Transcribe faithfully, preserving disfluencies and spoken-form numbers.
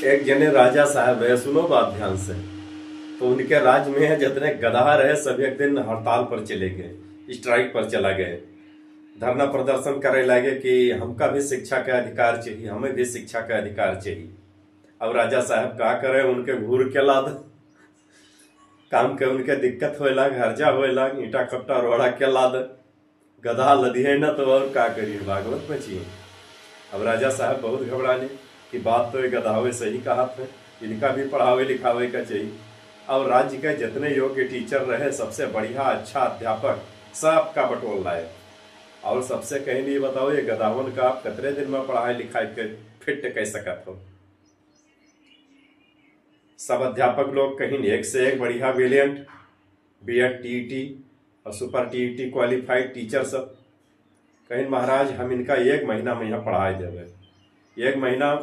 एक जने राजा साहब रहे, सुनो बात ध्यान से। तो उनके राज्य में जितने गदहा रहे, सब एक दिन हड़ताल पर चले गए, स्ट्राइक पर चला गए, धरना प्रदर्शन करे लगे कि हमका भी शिक्षा का अधिकार चाहिए, हमें भी शिक्षा का अधिकार चाहिए। अब राजा साहब का करे, उनके घूर के लाद, काम के उनके दिक्कत होए लाग, हर्जा होए लाग, ईंटा खपटा रोड़ा के लाद, गदहा लदिहे ना तो और का करिए, भागवत बचिए। अब राजा साहब बहुत घबराने कि बात तो ये गदहावे सही कहत है, इनका भी पढ़ावे लिखावे का चाहिए। और राज्य के जितने योग्य टीचर रहे, सबसे बढ़िया अच्छा अध्यापक सबका बटोर लाए। और सबसे कहिन, ये बताओ, ये गदहावन का आप कतरे दिन में पढ़ाई लिखाई के फिट कह सकत हो? सब अध्यापक लोग कहिन एक से एक बढ़िया, ब्रिलियंट, बीएड टीईटी और सुपर टीईटी क्वालिफाइड टीचर सब। कहिन महाराज, हम इनका एक महीना में यहाँ पढ़ाई देवे। एक महीना